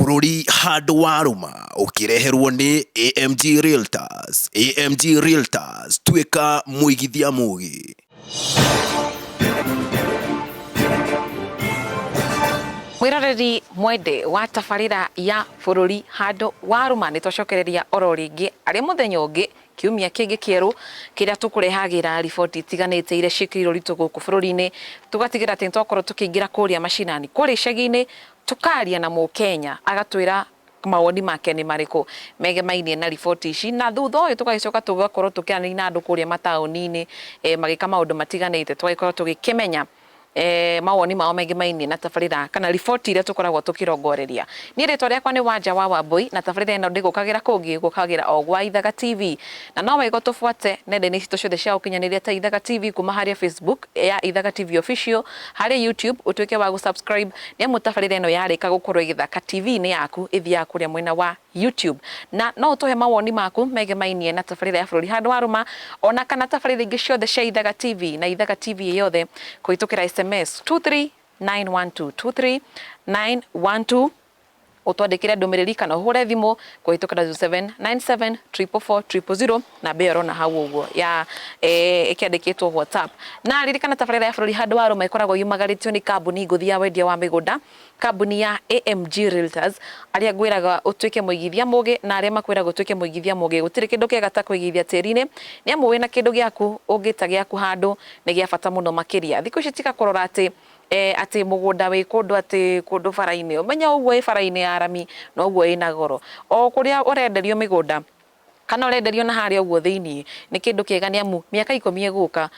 Bũrũri handũ warũma ũkĩreherwo nĩ AMG Realtors. AMG Realtors, tuĩka mũigithia mũgĩ. Mwĩroreri mwende wa tabarĩra ya bũrũri handũ warũma, nĩ twacokereria oro rĩngĩ arĩ mũthenya ũngĩ, kiumia kĩngĩ kĩerũ kĩrĩa tũkũrehagĩra riboti itiganĩte iria ciĩkĩrĩirwo ũritũ gũkũ bũrũri-inĩ, tũgatigĩrĩra atĩ nĩ twakorwo tũkĩingĩra kũrĩa macinani, kũrĩa icagi-inĩ, tũkaria na mũkenya agatwĩra mawoni make nĩ marĩkũ megemainie na riboti ici, na thutha ũyũ tũgagĩcoka tũgakorwo tũkĩaranĩria na andũ kũrĩa mataũni-inĩ magĩka maũndũ matiganĩte, tũgagĩkorwo tũgĩkĩmenya mawoni mao megemainie na tabarĩra kana riboti iria tũkoragwo tũkĩrongoreria. Niĩ rĩtwa rĩakwa nĩ Wanja wa Wambũi, na tabarĩra ĩno ndĩgũkagĩra kũngĩ, ĩgũkagĩra o gwa Ithaga TV. Na no wega ũtũbuate nenda-inĩ citũ ciothe cia ũkinyanĩria ta Ithaga TV kuma harĩa Facebook ya Ithaga TV Official, harĩa YouTube ũtuĩke wa gũ subscribe nĩ amu tabarĩra ĩno yarĩka gũkorwo ĩgĩthaka TV-inĩ yaku ĩthiaga kũrĩa mwena wa YouTube. Na no ũtũhe mawoni maku megemainie na tabarĩra ya Bũrũri Handũ Warũma ona kana tabarĩra ingĩ ciothe cia Ithaga TV na Ithaga TV ĩ yothe kũhĩtũkĩra SMS 23912, 23912. Ũtwandĩkĩre ndũmĩrĩri kana ũhũre thimũ kũhĩtũkĩra 0797 444 000, namba ĩyo ũrona hau ũguo ya ĩkĩandĩkĩtwo WhatsApp. Na ririkana tabarĩra ya Bũrũri Handũ Warũma ĩkoragwo yumagarĩtio nĩ kambuni ngũthi ya wendia wa mĩgũnda, kambuni ya AMG Realtors, arĩa ngwĩraga ũtuĩke mũigithia mũgĩ na arĩa makwĩraga ũtuĩke mũigithia mũgĩ. Gũtirĩ kĩndũ kĩega ta kũigithia tĩri-inĩ, nĩ amu wĩna kĩndũ gĩaku ũngĩta gĩaku handũ nĩ gĩa bata mũno makĩria. Thikũ ici tiga kũrora atĩ atĩ mũgũnda wĩ kũndũ atĩ kũndũ bara-inĩ, ũmenye ũguo ĩ bara-inĩ ya rami noguo ĩna goro. O kũrĩa ũrenderio mĩgũnda kana ũrenderio na harĩa ũguo thĩiniĩ nĩ kĩndũ kĩega nĩ amu mĩaka 10 ĩgũka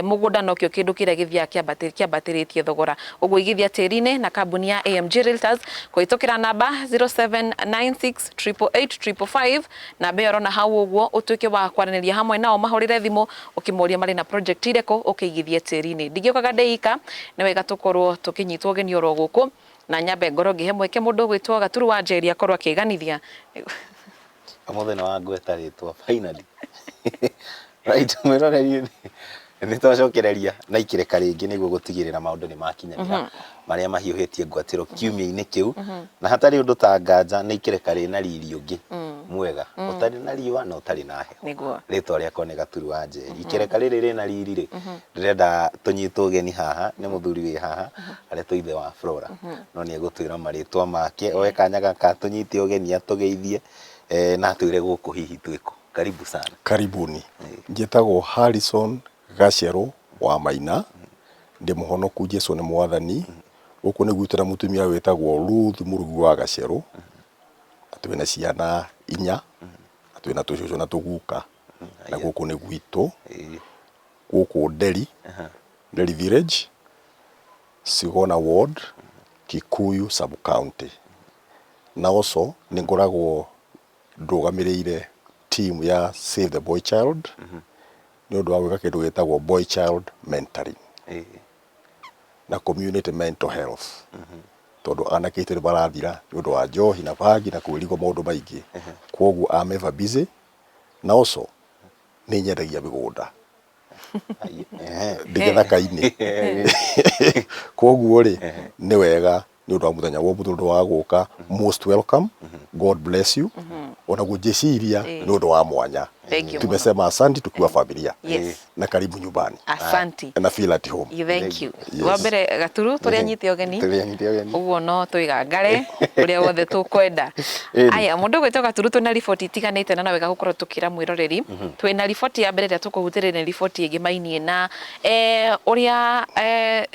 mũgũnda nokĩo kĩndũ kĩrĩa gĩthiaga kĩambatĩrĩtie thogora. Ũguo igithia tĩri-inĩ na kambuni ya AMG Realtors kũhĩtũkĩra namba 0796 888 555, namba ĩyo ũrona hau ũguo, ũtuĩke wa kwaranĩria hamwe nao, mahũrĩre thimũ ũkĩmoria marĩ na project irĩkũ ũkĩigithie tĩri-inĩ. Ndingĩũkaga ndĩ ika, nĩ wega tũkorwo tũkĩnyitwo ũgeni oro gũkũ, na nyambe ngorwo ngĩhe mweke mũndũ ũgwĩtwo Gaturu wa Njeri akorwo akĩganithia. Ũmũthĩ nĩ wangweta rĩtwa finally. Right, mwĩroreri, nĩ twacokereria na ikĩreka rĩngĩ nĩguo gũtigĩrĩra maũndũ nĩ makinyanĩra marĩa mahiũhĩtie ngwatĩro kiumia-inĩ kĩu, na hatarĩ ũndũ ta nganja nĩ ikĩreka rĩna riri ũngĩ mwega ũtarĩ na riũa na ũtarĩ na heho. Rĩtwa rĩakwa nĩ Gaturu wa Njeri. Ikereka rĩrĩ rĩna riri rĩ, ndĩrenda tũnyitwo ũgeni haha nĩ mũthuri wĩ haha aretwo ithe wa Flora, no nĩ egũtwĩra marĩtwa make, oe kanya gaka tũnyite ũgeni atũgeithie na atwĩre gũkũ hihi twĩkũ. Karibu sana. Karibuni. Njĩtagwo Harrison Gacerũ wa Maina, ndĩ mũhonoku, Jesu nĩ mwathani. Gũkũ nĩ gwitũ na mũtumia wĩtagwo Ruth Mũrugi wa Gacerũ, na twĩna ciana inya, na twĩna tũcũcũ na tũguka, na gũkũ nĩ gwitũ, gũkũ Nderi, Nderi Village, Sigona Ward, Kikuyu Sub County. Na also nĩ ngoragwo ndũgamĩrĩire team ya Save the Boy Child nĩ ũndũ wa gwĩka kĩndũ gĩtagwo boy child mentoring na community mental health, tondũ anake aitũ nĩ marathira nĩ ũndũ wa njohi na bangi na kwĩrigwo maũndũ maingĩ. Kwoguo I'm ever busy, na also nĩ nyendagia mĩgũnda ndĩ gĩthaka-inĩ. Kwoguo rĩ, nĩ wega nĩ ũndũ wa mũthenya wa ũmũthĩ, ũndũ wa gũka. Most welcome, God bless you. Onaguo ngĩciria nĩ ũndũ wa mwanya. Thank you. Tumesema asante tukiwa familia na karibu nyumbani Asanti. Na feel at home. Thank you. Yes. Wa mbere Gaturu, tũrĩa anyite ũgeni. Tũrĩ anyite ũgeni. Ũguo no twĩgangare ũrĩa wothe tũkwenda. Aya, mũndũ ũgwĩtwo Gaturu, twĩna riboti itiganĩte na no wega gũkorwo tũkĩra mwĩroreri. Twĩna riboti ya mbere ĩrĩa tũkũhutĩrĩria nĩ riboti ĩgĩmainie na ũrĩa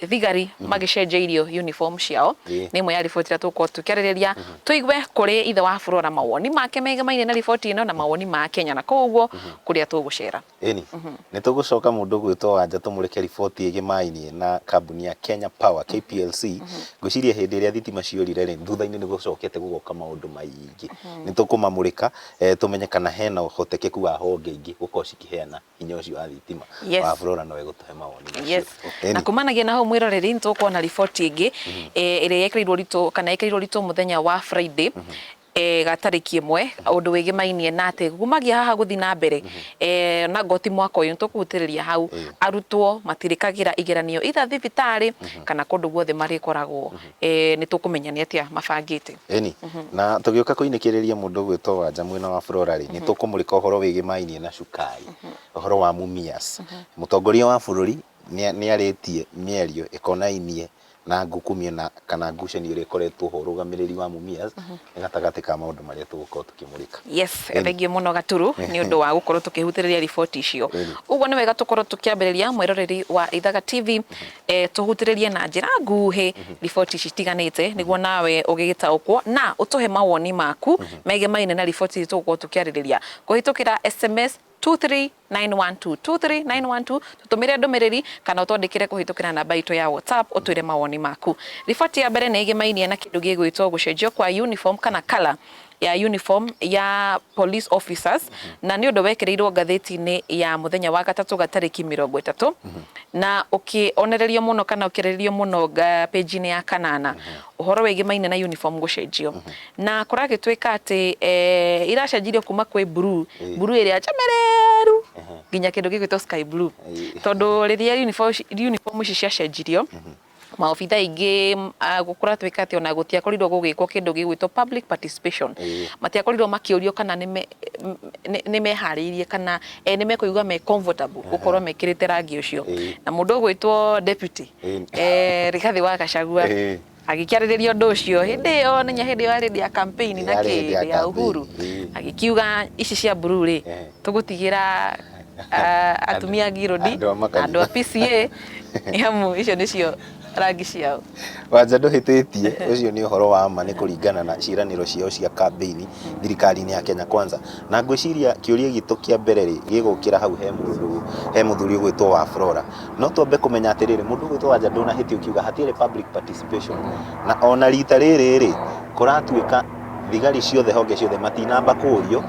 thigari magĩcenjeirio uniform ciao. Nĩ ĩmwe ya riboti ĩrĩa tũgũkorwo tũkĩarĩrĩria, tũigue kũrĩ ithe wa Flora mawoni make megemainie na riboti ĩno na mawoni ma Kenya na koguo kũrĩa tũgũcera. Ĩni, nĩ tũgũcoka mũndũ ũgwĩtwo Wanja tũmũrĩke riboti ĩgĩmainie na kambuni ya Kenya Power, KPLC. Ngwĩciria hĩndĩ ĩrĩa thitima ciorire rĩ, thutha-inĩ nĩ gũcokete gũgoka maũndũ maingĩ. Nĩ tũkũmamũrĩka tũmenye kana hena ũhotekeku wa honge ingĩ gũkorwo cikĩheana hinya ũcio wa thitima. Wa Flora no egũtũhe mawoni macio. Na kumanagia na hau, mwĩroreri, nĩ tũkuona riboti ĩngĩ ĩrĩa yekĩrĩirwo ũritũ kana yekĩrĩirwo ũritũ mũthenya wa Friday. Ga tarĩki 1 ũndũ wĩgĩmainie na atĩ gumagia haha gũthiĩ na mbere na ngoti mwaka ũyũ nĩtũkũhutĩrĩria hau. Arutwo matirĩkagĩra igeranio either thibitarĩ kana kũndũ guothe marĩkoragwo. Nĩtũkũmenya nĩ atĩa mabangĩte. Ĩni, na tũgĩũka kũinĩkĩrĩria mũndũ ũgwĩtwo Wanja mwena wa Flora rĩ, nĩ tũkũmũrĩka ũhoro wĩgĩmainie na cukari, ũhoro wa Mumias. Mũtongoria wa bũrũri nĩ arĩtie mĩario ĩkonainie na ngukumio na kana ngucanio ĩrĩa ĩkoretwo ho ũrũgamĩrĩri wa Mumias nĩ gatagatĩ ka maũndũ marĩa tũgũkorwo tũkĩmũrĩka. Yes, thengiũ mũno Gaturu nĩ ũndũ wa gũkorwo tũkĩhutĩrĩria riboti icio. Ũguo nĩ wega tũkorwo tũkĩambĩrĩria mwĩroreri wa Ithaga TV, tũhutĩrĩrie na njĩra nguhĩ riboti ici itiganĩte nĩguo nawe ũgĩgĩtaũkwo na ũtũhe mawoni maku megemaine na riboti ici tũgũkorwo tũkĩarĩrĩria kũhĩtũkĩra SMS 23912, 23912. Tũtũmĩre ndũmĩrĩri kana ũtwandĩkĩre kũhĩtũkĩra namba itũ ya WhatsApp ũtwĩre mawoni maku. Riboti ya mbere nĩ ĩgĩmainie na kĩndũ gĩgwĩtwo gũcenjio kwa uniform kana colour ya uniform ya police officers, na nĩ ũndũ wekĩrĩirwo ngathĩti-inĩ ya mũthenya wa gatatũ gatarĩki 30 na ũkĩonererio mũno kana ũkĩarĩrĩrio mũno page-inĩ ya kanana, ũhoro wĩgĩmaine na uniform gũcenjio. Na kũragĩtuĩka atĩ iracenjirio kuma kwĩ blue, blue ĩrĩa njemereru, nginya kĩndũ gĩgwĩtwo sky blue, tondũ rĩrĩa uniform ici ciacenjirio, maobitha aingĩ kũratuĩka atĩ ona gũtiakorirwo gũgĩkwo kĩndũ gĩgwĩtwo public participation. Matiakorirwo makĩũrio kana nĩ meharĩirie kana nĩ mekũigua me comfortable gũkorwo mekĩrĩte rangi ũcio. Na mũndũ ũgwĩtwo deputy Rigathĩ wa Gachagua agĩkĩarĩrĩria ũndũ ũcio hĩndĩ ĩyo, nĩnya hĩndĩ ĩyo yarĩ hĩndĩ ya campaign na Yarĩ hĩndĩ ya kĩ ya Uhuru. Campaign. Agĩkiuga ici cia blue rĩ, tũgũtigĩra atumia a ngirũndi andũ a na andũ a makanitha. PCA nĩ amu icio nĩcio rangi ciao. Wanja, ndũhĩtĩtie, ũcio nĩ ũhoro wa ma, nĩ kũringana na ciĩranĩro ciao cia kambĩini thirikari-inĩ ya Kenya Kwanza. Na ngwĩciria kĩũria gitũ kĩa mbere rĩ gĩgũkĩra hau he mũndũ, he mũthuri ũgwĩtwo wa Flora. No twambe kũmenya atĩrĩrĩ, mũndũ ũgwĩtwo Wanja, ndũnahĩtia ũkiuga hatiarĩ public participation. Na ona rita rĩrĩ rĩ, kũratuĩka thigari ciothe, honge ciothe, matinamba kũũrio,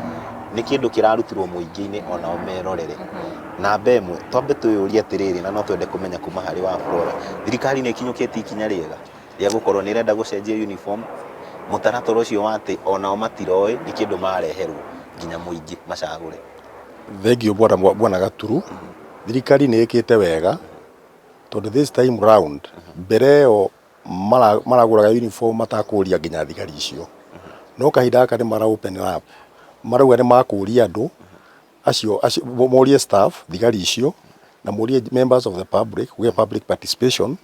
nĩ kĩndũ kĩrarutirwo mũingĩ-inĩ onao merorere. Namba ĩmwe, twambe twĩyũrie atĩrĩrĩ, na no twende kũmenya kuma harĩ wa Flora, thirikari nĩ ĩkinyũkĩtie ikinya rĩega rĩa gũkorwo nĩ ĩrenda gũcenjia uniform, mũtaratara ũcio wa atĩ onao matiroĩ, nĩ kĩndũ mareherwo nginya mũingĩ macagũre? Thengiũ bwana Gaturu, thirikari nĩ ĩkĩte wega tondũ this time round, mbere ĩyo maragũraga uniform matakũria nginya thigari icio, no kahinda gaka nĩ mara open up, marauga nĩ makũria andũ acio, morie staff, thigari icio, na morie members of the public, kũgĩe public participation,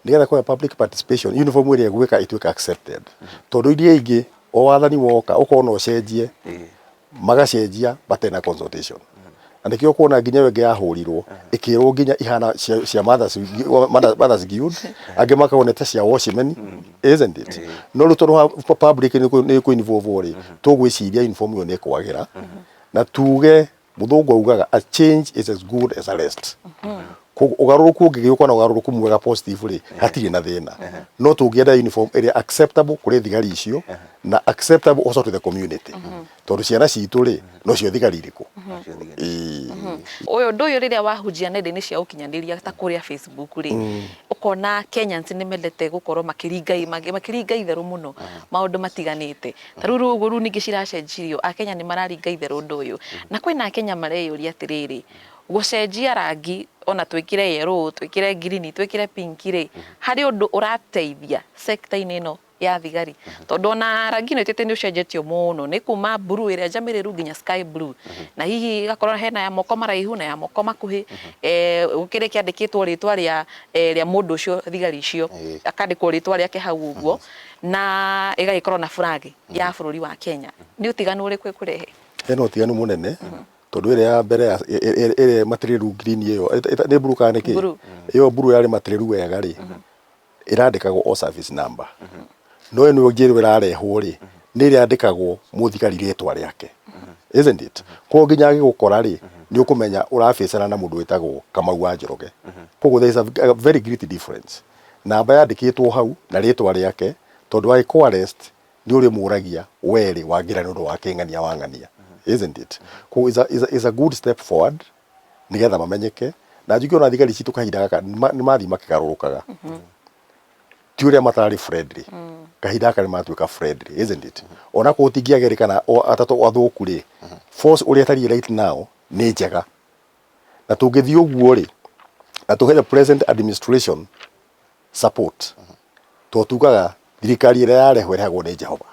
nĩgetha kũgĩa public participation, uniform ĩrĩa ĩgwĩka ĩtuĩke accepted, tondũ iria ingĩ o wathani woka ũkona ũcenjie, magacenjia matarĩ na consultation. Na nĩkĩo kuona nginya ĩyo ĩngĩ yahũrirwo ĩkĩrwo nginya ihana cia Mothers Guild, angĩ makona ta cia watchmen, isn't it? No rĩu tondũ public nĩ kũ involve rĩ, tũgwĩciria uniform ĩyo nĩ ĩkwagĩra, na tuge mũthũngũ augaga a change is as good as a rest. Koguo ũgarũrũku ũngĩgĩũka na ũgarũrũku mwega, positive rĩ, hatirĩ na thĩna. No tũngĩenda uniform ĩrĩa acceptable kũrĩ thigari icio na acceptable also to the community, tondũ ciana citũ rĩ, nocio thigari irĩkũ? Ĩĩ. Ũyũ ũndũ ũyũ rĩrĩa wahunjia nenda-inĩ cia ũkinyanĩria ta kũrĩa Facebook rĩ, ũkona Kenyans nĩ mendete gũkorwo makĩringa itherũ mũno maũndũ matiganĩte. Ta rĩu ũguo rĩu ningĩ ciracenjirio, Akenya nĩ mararinga itherũ ũndũ ũyũ, na kwĩna Akenya mareyũria atĩrĩrĩ, gũcenjia rangi ona twĩkĩre yellow, twĩkĩre green, twĩkĩre pink rĩ, harĩ ũndũ ũrateithia sector-inĩ ĩno ya thigari? Tondũ ona rangi ĩno ĩtĩte nĩ ũcenjetio mũno, nĩ kuma blue ĩrĩa njamĩrĩru nginya sky blue, na hihi ĩgakorwo hena ya moko maraihu na ya moko makuhĩ, gũkĩrĩ kĩandĩkĩtwo rĩtwa rĩa mũndũ ũcio, thigari icio, akandĩkwo rĩtwa rĩake hau ũguo, na ĩgagĩkorwo na flag ya bũrũri wa Kenya. Nĩ ũtiganu ũrĩkũ ĩkũrehe? Hena ũtiganu mũnene, tondũ ĩrĩa ya mbere ĩrĩa material green ĩyo nĩ blue kana nĩ kĩ? Blue. Ĩyo blue yarĩ material wega rĩ, ĩrandĩkagwo o service number, no ĩno njerũ ĩrarehwo rĩ, nĩ ĩrĩa yandĩkagwo mũthigari rĩtwa rĩake, isn't it? Koguo nginya agĩgũkora rĩ, nĩ ũkũmenya ũrabĩcana na mũndũ wĩtagwo Kamau wa Njoroge. Koguo there is a very great difference, namba yandĩkĩtwo hau na rĩtwa rĩake, tondũ agĩkũ arrest nĩ ũrĩmũragia werĩ wangĩra nĩ ũndũ wa kĩng'ania wa ng'ania, isn't it? Koguo is a good step forward nĩgetha mamenyeke. Na njuge ona thigari citũ kahinda gaka nĩ mathiĩ makĩgarũrũkaga. Ti ũrĩa matarĩ friendly. Kahinda gaka nĩ matuĩka friendly, isn't it? Ona korwo tingĩagerĩkana o atatũ athũku rĩ, force ũrĩa ĩtariĩ right now nĩ njega. Na tũngĩthiĩ ũguo rĩ, na tũhe the present administration support, tondũ tugaga thirikari ĩrĩa yarehwo ĩrehagwo nĩ Jehova.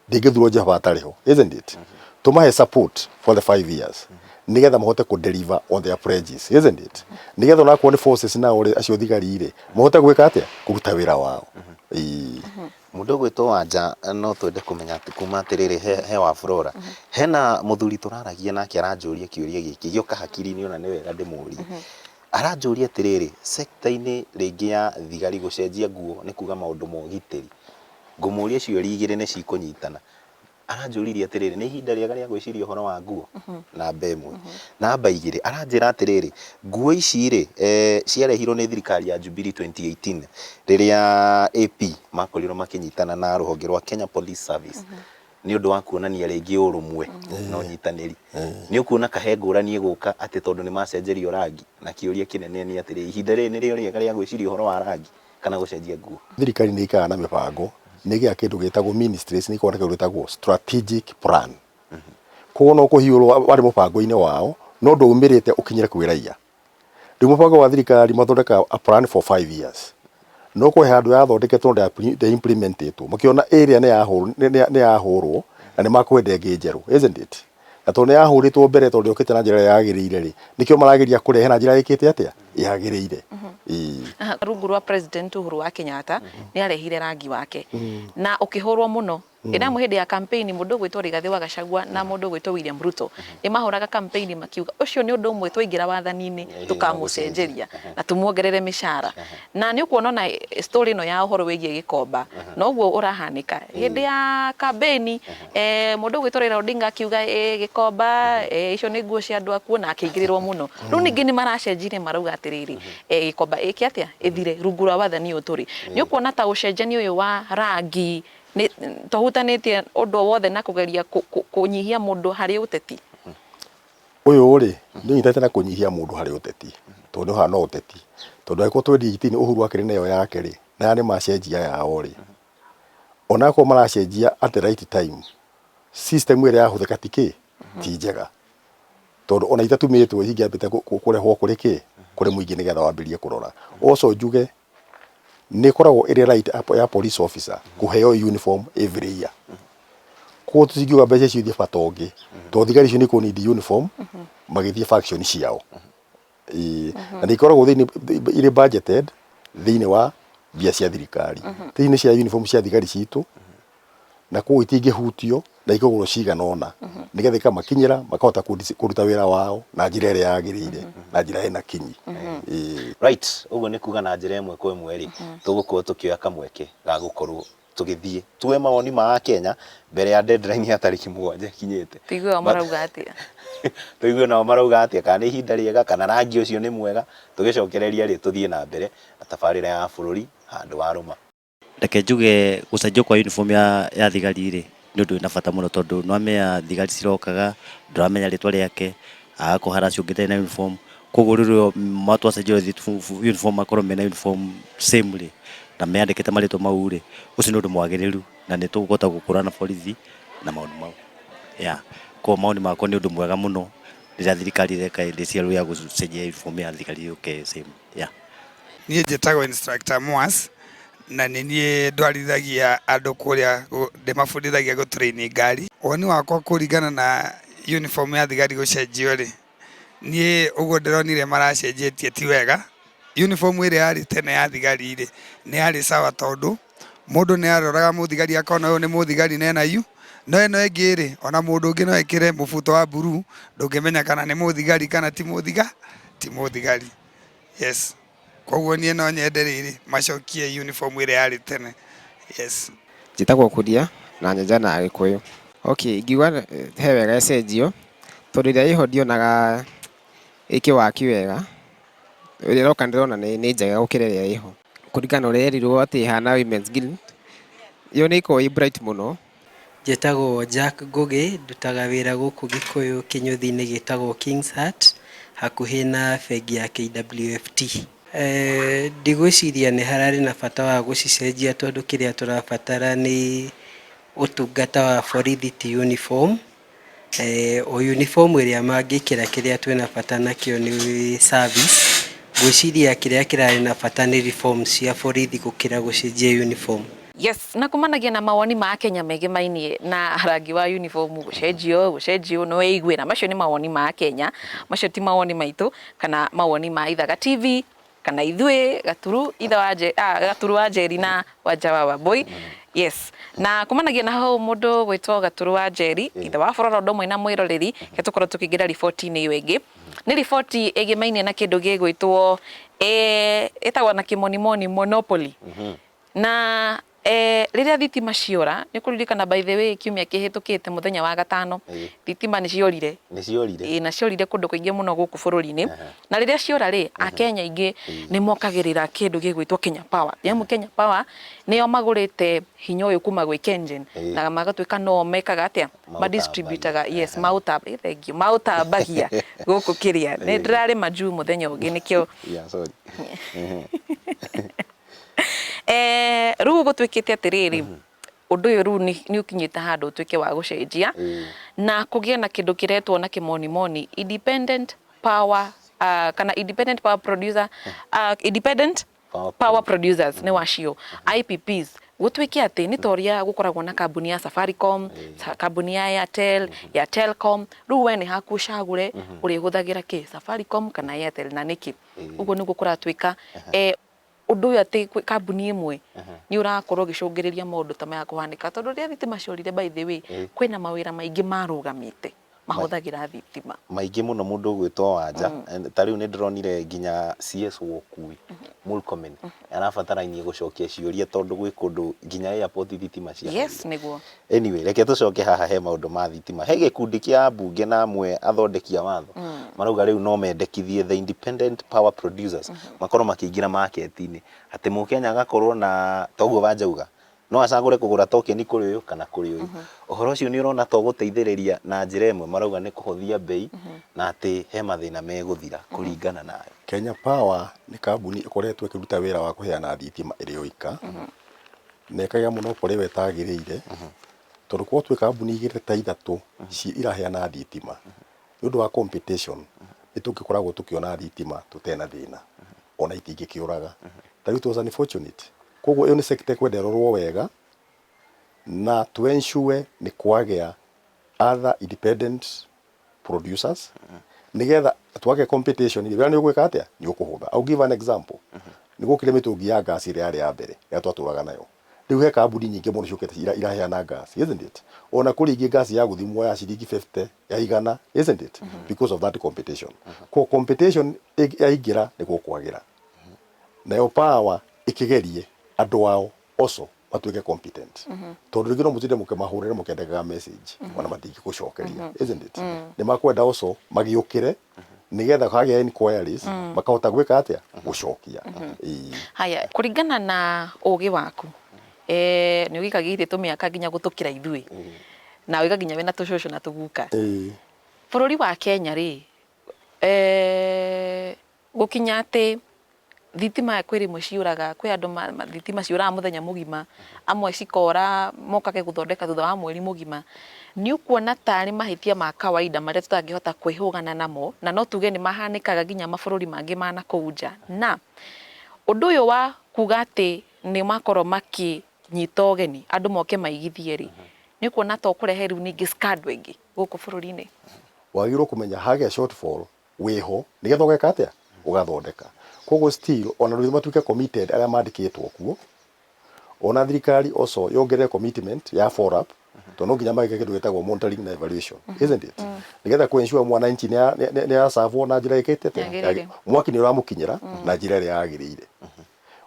Ndĩngĩthurwo Jehova atarĩ ho, isn't it? Tũmahe support for the 5 years nĩgetha mahote kũ deliver on their pledges, isn't it? Nĩgetha onakorwo nĩ forces nao rĩ, acio thigari rĩ, mahote gwĩka atĩa? Kũruta wĩra wao. Ĩĩ. Mũndũ ũgwĩtwo Wanja, no twende kũmenya atĩ kuma atĩrĩrĩ, he wa Flora, hena mũthuri tũraragia nake aranjũria kĩũria gĩkĩ gĩoka hakiri-inĩ, ona nĩ wega ndĩmũrie. Aranjũria atĩrĩrĩ, sector-inĩ rĩngĩ ya thigari gũcenjia nguo nĩ kuga maũndũ ma ũgitĩri? Ngũmũria ciũria igĩrĩ nĩ cikũnyitana. Aranjũririe atĩrĩrĩ, nĩ ihinda rĩega rĩa gwĩciria ũhoro wa nguo? Namba ĩmwe. Namba igĩrĩ, aranjĩra atĩrĩrĩ, nguo ici rĩ, ciarehirwo nĩ thirikari ya Jubilee 2018 rĩrĩa AP makorirwo makĩnyitana na rũhonge rwa Kenya Police Service nĩ ũndũ wa kuonania rĩngĩ ũrũmwe na ũnyitanĩri. Nĩ ũkuona kahe ngũrani ĩgũka atĩ tondũ nĩ macenjerio rangi? Na kĩũria kĩnene nĩ atĩrĩrĩ, ihinda rĩrĩ nĩrĩo rĩega rĩa gwĩciria ũhoro wa rangi kana gũcenjia nguo? Thirikari nĩ ĩikaraga na mĩbango, nĩ ĩgĩaga kĩndũ gĩtagwo ministries, nĩ ĩkoragwo na kĩndũ gĩtagwo strategic plan. Koguo no kũhiũrwo warĩ mũbango-inĩ wao, no ndwaumĩrĩte ũkinyĩre kwĩ raia. Rĩu mũbango wa thirikari mathondekaga a plan for 5 years. No kwĩ handũ yathondeketwo no ndĩa implementetwo. Makĩona ĩrĩa nĩ yahũrwo na nĩ makwenda ĩngĩ njerũ, isn't it? Na tondũ nĩ yahũrĩtwo mbere tondũ yũkĩte na njĩra ĩrĩa yagĩrĩire rĩ, nĩkĩo marageria kũrehe na njĩra ĩkĩte atĩa? Yagĩrĩire. Ĩĩ. Rungu rwa President Uhuru wa Kenyatta nĩ arehire rangi wake na ũkĩhũrwo mũno. Ĩna amwe hĩndĩ ya campaign, mũndũ ũgwĩtwo Rigathĩ wa Gachagua na mũndũ ũgwĩtwo William Ruto nĩ mahũraga campaign makiuga ũcio nĩ ũndũ ũmwe twaingĩra wathani-inĩ tũkamũcenjeria na tũmuongerere mĩcara. Na nĩ ũkuona ona story ĩno ya ũhoro wĩgiĩ Gĩkomba noguo ũrahanĩka. Hĩndĩ ya campaign mũndũ ũgwĩtwo Raila Odinga akiuga Gĩkomba icio nĩ nguo cia andũ akuo, na akĩingĩrĩrwo mũno. Rĩu ningĩ nĩ maracenjirie, marauga atĩrĩrĩ, Gĩkomba ĩke atĩa? Ĩthire rungu rwa wathani ũyũ tũrĩ. Nĩ ũkuona ta ũcenjania ũyũ wa rangi nĩ tũhutanĩtie ũndũ o wothe na kũgeria kũnyihia mũndũ harĩ ũteti? Ũyũ rĩ, nĩ ũnyitanĩte na kũnyihia mũndũ harĩ ũteti, tondũ nĩ ũhana ũteti. Tondũ angĩkorwo 2018 Uhuru akĩrĩ na ĩyo yake rĩ, na aya nĩ macenjia yao rĩ, onakorwo maracenjia at the right time, system ĩrĩa yahũthĩka ti kĩ? Ti njega. Tondũ ona itatumĩtwo ingĩambĩte kũrehwo kũrĩ kĩ? Kũrĩ mũingĩ nĩgetha wambĩrĩrie kũrora. Also njuge nĩ ĩkoragwo ĩrĩ right ya police officer kũheo uniform every year. Koguo tũtingiuga mbeca icio ithiĩ bata ũngĩ, tondũ thigari icio nĩ ikũ need uniform magĩthiĩ function ciao. Ĩĩ. Na nĩ ikoragwo thĩinĩ irĩ budgeted thĩinĩ wa mbia cia thirikari. Thĩinĩ nĩ cia uniform cia thigari citũ, na koguo itingĩhutio na ikagũrwo cigana ũna nĩgetha ikamakinyĩra makahota kũruta wĩra wao na njĩra ĩrĩa yagĩrĩire, na njĩra ĩna kinyi. Ĩĩ. Right, ũguo nĩ kuga na njĩra ĩmwe kwa ĩmwe rĩ, tũgũkorwo tũkĩoya kamweke ga gũkorwo tũgĩthiĩ tuoe mawoni ma Akenya mbere ya deadline ya tarĩki 7 ĩkinyĩte. Tũigue o marauga atĩa. Tũigue nao marauga atĩa, kana nĩ ihinda rĩega, kana rangi ũcio nĩ mwega. Tũgĩcokereria rĩ, tũthiĩ na mbere na tabarĩra ya bũrũri handũ wa rũma. Reke njuge gũcenjio kwa uniform ya thigari rĩ, nĩ ũndũ wĩna bata mũno tondũ nĩ wamenya thigari cirokaga, ndũramenya rĩtwa rĩake, agakorwo harĩ acio ũngĩ ũtarĩ na uniform, koguo rĩrĩa twacenjia uniform makorwo mena uniform same rĩ, na meyandĩkĩte marĩtwa mau rĩ, ũcio nĩ ũndũ mwagĩrĩru na nĩ tũkũhota gũkũrana borithi na maũndũ mau. Yeah, koguo mawoni makwa nĩ ũndũ mwega mũno rĩrĩa thirikari ĩreka ĩreciria ya gũcenjia uniform ya thigari yũke same, yeah. Niĩ njĩtagwo Instructor Mwas na nĩ niĩ ndwarithagia andũ kũrĩa ndĩmabundithagia gũ train ngari. Woni wakwa kũringana na uniform ya thigari gũcenjio rĩ, niĩ ũguo ndĩronire maracenjetie ti wega. Uniform ĩrĩa yarĩ tene ya thigari rĩ, nĩ yarĩ sawa tondũ mũndũ nĩ aroraga mũthigari akona ũyũ nĩ mũthigari na ena yu, no ĩno ĩngĩ rĩ, ona mũndũ ũngĩ no ekĩre mũbuto wa blue ndũngĩmenya kana nĩ mũthigari kana ti mũthigari. Yes. Koguo niĩ no nyende rĩrĩ macokie uniform ĩrĩa yarĩ tene. Yes. Njĩtagwo Kuria na nyenjana ya Gĩkũyũ. Okay, ingiuga he wega ĩcenjio, tondũ ĩrĩa ĩho ndionaga ĩkĩwaki wega, ĩrĩa ĩroka ndĩrona nĩ njega gũkĩra ĩrĩa ĩho. Kũringana na ũrĩa yerirwo atĩ ĩhana women's green, yo nĩ ĩkoragwo ĩ bright mũno. Njĩtagwo Jack Ngũgĩ, ndutaga wĩra gũkũ Gĩkũyũ kĩnyũthi-inĩ gĩtagwo Kings Hut, hakuhĩ na bengi ya KWFT. Ndigwĩciria nĩ hararĩ na bata wa gũcicenjia tondũ kĩrĩa tũrabatara nĩ ũtungata wa borithi ti uniform. O uniform ĩrĩa mangĩkĩra kĩrĩa twĩna bata nakĩo nĩ service. Ngwĩciria kĩrĩa kĩrarĩ na bata nĩ reforms cia borithi gũkĩra gũcenjia uniform. Yes, na kumanagia na mawoni ma Akenya megemainie na rangi wa uniform gũcenjio gũcenjio nĩ weiguĩra macio nĩ mawoni ma Akenya macio ti mawoni maitũ kana mawoni ma Ithaga TV kana ithuĩ Gaturu ithe wa Nje, ah, Gaturu wa Njeri na Wanja wa Wambũi yes na kumanagia na hau mũndũ gwĩtwo Gaturu wa Njeri ithe wa Bororo ũndũ ũmwe na mwĩroreri reke tũkorwo tũkĩingĩra riboti-inĩ ĩyo ĩngĩ nĩ riboti ĩgĩmainie na kĩndũ gĩgwĩtwo eh, ĩtagwo na kĩmonimoni monopoly Na eh, rĩrĩa thitima ciora nĩ kũririkana by the way kiumia kĩhĩtũkĩte mũthenya wa gatano thitima nĩ ciorire. Nĩ ciorire. Ĩĩ na ciorire kũndũ kũingĩ mũno gũkũ bũrũri-inĩ. Na rĩrĩa ciora rĩ, Akenya aingĩ nĩ mokagĩrĩra kĩndũ gĩgwĩtwo Kenya Power. Nĩ amu Kenya Power nĩo magũrĩte hinya ũyũ kuma gwĩ KenGen na magatuĩka no mekaga atĩa? Ma distributaga, yes, maũtambagia, thengiũ, maũtambagia gũkũ kĩrĩa. Nĩ ndĩrarĩ majuu mũthenya ũngĩ nĩkĩo. Yeah, sorry. Eh, rĩu gũtuĩkĩte atĩrĩrĩ ũndũ ũyũ rĩu nĩ ũkinyĩte handũ ũtuĩke wa gũcenjia na kũgĩe na kĩndũ kĩretwo na kĩmonimoni independent power kana independent power producer independent power producers nĩ wacio IPPs gũtuĩke atĩ nĩ ta ũrĩa gũkoragwo na kambuni ya Safaricom, kambuni ya Airtel, ya Telcom, rĩu we nĩ haku ũcagũre ũrĩhũthagĩra kĩ Safaricom kana Airtel na nĩkĩ. Ũguo nĩguo kũratuĩka Ũndũ ũyũ atĩ kambuni ĩmwe nĩ ũrakorwo ũgĩcũngĩrĩria maũndũ ta maya kũhanĩka tondũ rĩrĩa thitima ciorire by the way kwĩna mawĩra maingĩ marũgamĩte mahũthagĩra thitima. Maingĩ mũno mũndũ ũgwĩtwo Wanja, ta rĩu nĩ ndĩronire nginya CS wa ũkui Murkomen arabatarainie gũcokia ciũria tondũ gwĩ kũndũ nginya airport thitima ciahorire. Yes, nĩguo. Anyway, reke tũcoke haha he maũndũ ma thitima. He gĩkundi kĩa ambunge na amwe athondeki a watho marauga rĩu no mendekithie the independent power producers makorwo makĩingĩra market-inĩ. Atĩ mũkenya agakorwo na toguo Wanja auga, no acagũre kũgũra token kũrĩ ũyũ kana kũrĩ ũyũ. Ũhoro ũcio nĩ ũrona ta ũgũteithĩrĩria na njĩra ĩmwe marauga nĩ kũhũthia mbei na atĩ he mathĩna megũthira kũringana nayo. Kenya Power nĩ kambuni ĩkoretwo ĩkĩruta wĩra wa kũheana thitima ĩrĩ yoika. Na ĩkagĩa monopoly ĩyo ĩtagĩrĩire, tondũ korwo twĩ kambuni igĩrĩ ta ithatũ iraheana thitima, nĩ ũndũ wa competition, nĩ tũngĩkoragwo tũkĩona thitima tũtarĩ na thĩna, ona itingĩkĩũraga. Ta rĩu it was unfortunate. Koguo ĩyo nĩ sector ĩkwenda ĩrorwo wega, na tũ ensure nĩ kwagĩa other independent producers, nĩgetha twagĩa competition rĩ, wĩra nĩ ũgwĩka atĩa? Nĩ ũkũhũtha. I'll give an example. Nĩ gwokire mĩtũngi ya gas ĩrĩa yarĩ ya mbere ĩrĩa twatũraga nayo. Rĩu he kambuni nyingĩ mũno ciũkĩte iraheana gas, isn't it? Ona kũrĩ ingĩ gas ya gũthimwo ya ciringi 50, ya igana, isn't it? Because of that competition. Koguo competition yaingĩra nĩ gũkwagĩra. Nayo power ĩkĩgerie andũ ao also matuĩke competent. Tondũ rĩngĩ no mũtinde mũkĩmahũrĩra mũkĩandĩkaga message ona matingĩgũcokeria, isn't it? Nĩ makwenda also magĩũkĩre nĩgetha hagĩa inquiries makahota gwĩka atĩa? Gũcokia. Ĩĩ. Haya, kũringana na ũgĩ waku eh, nĩ ũgĩikagĩire tũmĩaka nginya gũtũkĩra ithuĩ na ũiga nginya wĩna tũcũcũ na tũguka. Bũrũri wa Kenya rĩ eh, Gũkinya atĩ thitima kwĩ rĩmwe ciũraga, kwĩ andũ thitima ciũraga mũthenya mũgima, amwe cikora mokage gũthondeka thutha wa mweri mũgima. Nĩ ũkuona tarĩ mahĩtia ma kawaida marĩa tũtangĩhota kwĩhũgana namo, na no tuge nĩ mahanĩkaga nginya mabũrũri mangĩ ma nakũu nja. Na ũndũ ũyũ wa kuga atĩ nĩ makorwo makĩnyita ũgeni andũ moke maigithie rĩ, nĩ ũkuona ta ũkũrehe rĩu ningĩ scandal ĩngĩ gũkũ bũrũri-inĩ? Wagĩrĩirwo kũmenya hagĩa shortfall wĩho nĩgetha ũgeka atĩa ũgathondeka koguo still ona rĩu matuĩke committed arĩa mandĩkĩtwo kuo ona thirikari also yongerere commitment ya follow up tondũ no nginya magĩke kĩndũ gĩtagwo monitoring na evaluation isn't it nĩgetha kũ ensure mwananchi nĩ aracavwo na njĩra ĩkĩte atĩa Yagĩrĩire. mwaki nĩ ũramũkinyĩra na njĩra ĩrĩa yagĩrĩire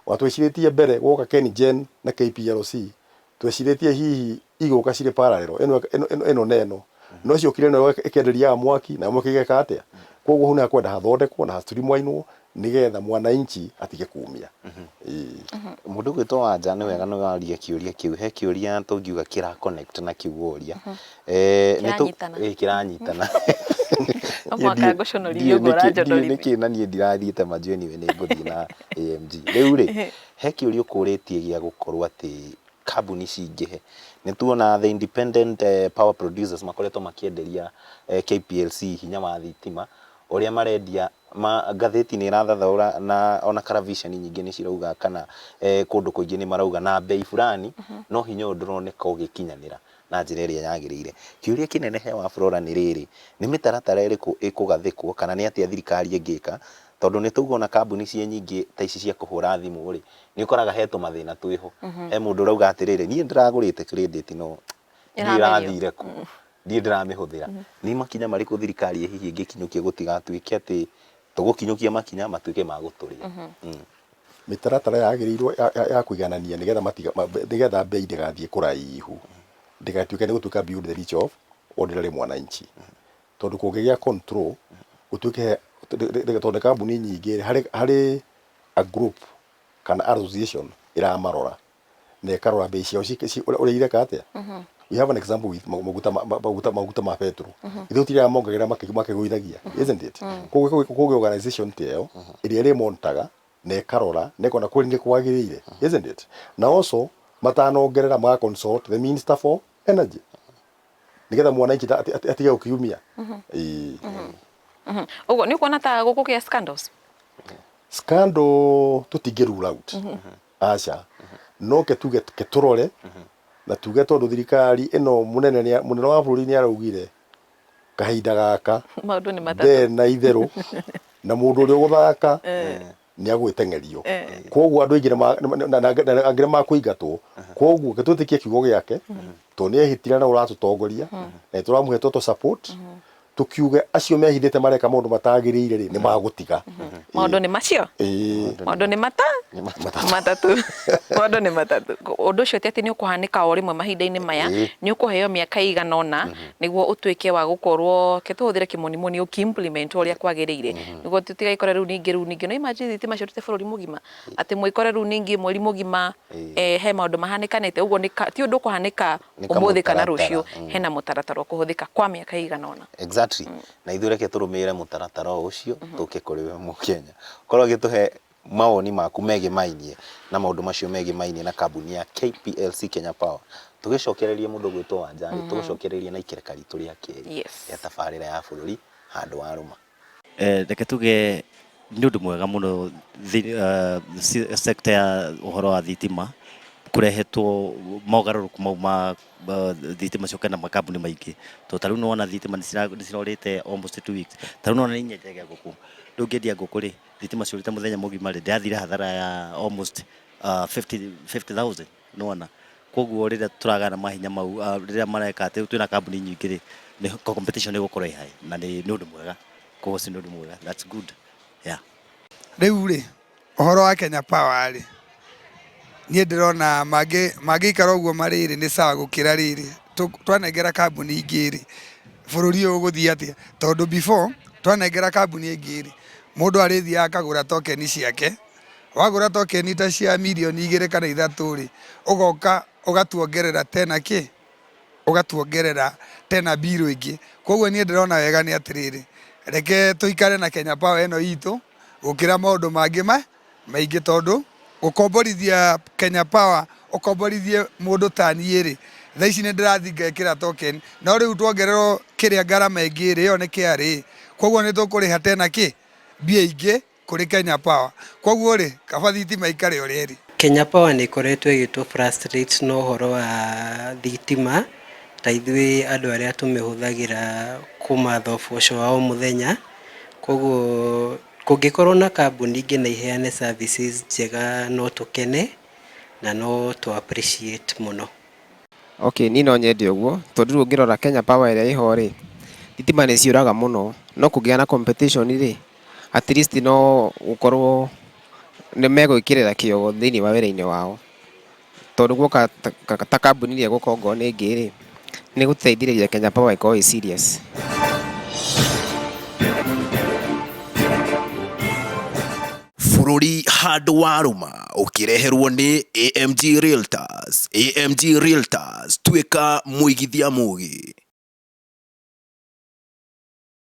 watwĩcirĩtie mbere gwoka KenGen na KPLC Twecirĩtie hihi igũka cirĩ parallel, ĩno ĩno ĩno ĩno na ĩno. No ciokire ĩno ĩkenderia mwaki na ĩmwe ĩgeka atĩa? Koguo hau nĩ hakwenda hathondekwo na ha streamline nĩgetha mwananchi atige kumia. Ĩĩ. Mũndũ ũgwĩtwo Wanja nĩ wega nĩ waria kĩũria kĩu. He kĩũria tũngiuga kĩra connect na kĩu woria. Kĩranyitana. Ĩĩ kĩranyitana. No mũhaka ngũconorithie ũguo ũranjonorithia. Nĩkĩ na niĩ ndirathiĩte majuu anyway nĩ ngũthiĩ na AMG. Rĩu rĩ, he kĩũria ũkũrĩtie gĩa gũkorwo atĩ kambuni cingĩhe. Nĩ tuona the independent power producers makoretwo makĩenderia KPLC hinya wa thitima ũrĩa marendia ma, ngathĩti nĩ ĩrathathaũra na ona karaviceni nyingĩ nĩ cirauga kana kũndũ kũingĩ nĩ marauga na bei fulani no hinya ũyũ ndũroneka ũgĩkinyanĩra na njĩra ĩrĩa yagĩrĩire. Kĩũria kĩnene he wa Flora nĩ rĩrĩ, nĩ mĩtaratara ĩrĩkũ ĩkũgathĩkwo kana nĩ atĩa thirikari ĩngĩka tondũ nĩ tũguo ona kambuni ciĩ nyingĩ ta ici cia kũhũra thimũ rĩ, nĩ ũkoraga he tũmathĩna twĩho. He mũndũ ũrauga atĩrĩrĩ, niĩ ndĩragũrĩte credit no ndiũĩ ĩrathire kũ, ndiũĩ ndĩramĩhũthĩra. Nĩ makinya marĩkũ thirikari hihi ĩngĩkinyũkia gũtigatuĩke atĩ tũgũkinyũkia makinya matuĩke ma gũtũrĩa? Mĩtaratara yagĩrĩirwo ya kũiganania nĩgetha matiga nĩgetha mbei ndĩgathiĩ kũraihu, ndĩgatuĩke nĩ gũtuĩka beyond the reach of ordinary mwananchi. Tondũ kũngĩgĩa control, gũtuĩke tondũ nĩ kambuni nyingĩ harĩ harĩ a group kana association ĩramarora na ĩkarora mbei ciao ũrĩa ireka atĩa. We have an example with maguta maguta maguta ma petrol. Ithuĩ tũtirĩa mongagĩrĩra makĩgũithagia, isn't it? Koguo kũgĩa organization ta ĩyo ĩrĩa ĩrĩmonitaga na ĩkarora na ĩkona kweli nĩ kwagĩrĩire, isn't it? Na also matanongerera maga consult the minister for energy nĩgetha mwananchi atige gũkiumia. Ĩĩ. Ũguo nĩ ũkuona ta gũkũgĩa scandals? Scandal tũtingĩ rule out. Aca. No ke tuge ke tũrore na tuge tondũ thirikari ĩno mũnene nĩ mũnene wa bũrũri nĩ araugire kahinda gaka Maũndũ nĩ matatũ. nde na itherũ na mũndũ ũrĩa ũgũthaka nĩ agwĩteng'erio. Koguo andũ aingĩ angĩ nĩ makũingatwo. Koguo ke twĩtĩkie kiugo gĩake tondũ nĩ ehĩtire na ũratũtongoria na nĩ tũramũhe total support tũkiuge acio mehithĩte mareka maũndũ matagĩrĩire rĩ nĩ magũtiga. Maũndũ nĩ macio? Ĩĩ. Maũndũ nĩ mata? Matatũ. Maũndũ nĩ matatũ. Ũndũ ũcio ti atĩ nĩ ũkũhanĩka o rĩmwe mahinda-inĩ maya, nĩ ũkũheo mĩaka ĩigana ũna nĩguo ũtuĩke wa gũkorwo, reke tũhũthĩre kĩmonimoni, ũkĩ implement ũrĩa kwagĩrĩire, nĩguo tũtigaikore rĩu ningĩ rĩu ningĩ, no imagine thitima ciũrĩte bũrũri mũgima, atĩ mwĩkore rĩu ningĩ mweri mũgima he maũndũ mahanĩkanĩte, ũguo ti ũndũ ũkũhanĩka ũmũthĩ kana rũciũ, hena mũtaratara ũkũhũthĩka kwa mĩaka ĩigana ũna. Exactly. Na ithuĩ reke tũrũmĩrĩre mũtaratara o ũcio tũke kũrĩ we Mũkenya. Korwo ũgĩtũhe mawoni maku megĩmainie na maũndũ macio megĩmainie na kambuni ya KPLC Kenya Power. Tũgĩcokererie mũndũ ũgwĩtwo Wanjari, tũgũcokererie na ikereka ritũ rĩa kerĩ rĩa tabarĩra ya bũrũri handũ wa rũma. Reke tuge nĩ ũndũ mwega mũno sector ya ũhoro wa thitima kũrehetwo mogarũrũku mau ma thitima ciũke na makambuni maingĩ. Tondũ ta rĩu nĩ wona thitima nĩ cirorĩte almost 2 weeks. Ta rĩu nĩ wona niĩ nyendagia ngũkũ, rĩu ngĩendia ngũkũ rĩ, thitima ciũrĩte mũthenya mũgima rĩ, ndĩrathire hathara ya almost 50,000 nĩ wona. Koguo rĩrĩa tũragaya na mahinya mau, rĩrĩa mareka atĩ rĩu twĩna kambuni nyingĩ rĩ, competition ĩgũkorwo ĩ high na nĩ ũndũ mwega. Koguo ũcio nĩ ũndũ mwega, that's good, yeah. Rĩu rĩ, ũhoro wa Kenya Power rĩ, niĩ ndĩrona mangĩikara ũguo marĩ rĩ, nĩ sawa gũkĩra rĩrĩ, twanengera kambuni ingĩ rĩ, bũrũri ũyũ ũgũthiĩ atĩa? Tondũ before twanengera kambuni ĩngĩ rĩ, mũndũ arĩthiaga akagũra token ciake, wagũra token ta cia mirioni 2 kana 3 rĩ, ũgoka ũgatuongerera tena kĩ? Ũgatuongerera tena bill ĩngĩ. Koguo niĩ ndĩrona wega nĩ atĩrĩrĩ, reke tũikare na Kenya Power ĩno itũ gũkĩra maũndũ mangĩ maingĩ tondũ gũkomborithia Kenya Power ũkomborithie mũndũ ta niĩ rĩ, thaa ici nĩ ndĩrathiĩ ngekĩra token, no rĩu tuongererwo kĩrĩa ngarama ĩngĩ rĩ, ĩyo nĩ KRA, koguo nĩ tũkũrĩha tena kĩ? Mbia ingĩ kũrĩ Kenya Power. Koguo rĩ, kaba thitima ĩikare ũrĩa ĩrĩ. Kenya Power nĩ ĩkoretwo ĩgĩtũ frustrate na ũhoro wa thitima, ta ithuĩ andũ arĩa tũmĩhũthagĩra kũmatha ũboco wa o mũthenya, koguo kũngĩkorwo na kambuni ingĩ na iheane services njega no tũkene na no tũ appreciate mũno. Okay, niĩ no nyende ũguo, tondũ rĩu ũngĩrora Kenya Power ĩrĩa ĩho rĩ, thitima nĩ ciũraga mũno, no kũngĩgĩa na competition rĩ, at least no gũkorwo nĩ megwĩkĩrĩra kĩo thĩinĩ wa wĩra-inĩ wao. Tondũ guoka ta kambuni ĩrĩa ĩgũka okorwo nĩ ĩngĩ rĩ, nĩ ĩgũteithĩrĩria Kenya Power ĩkorwo ĩ serious. Bũrũri handũ warũma ũkĩreherwo nĩ AMG Realtors. AMG Realtors, tuĩka mũigithia mũgĩ.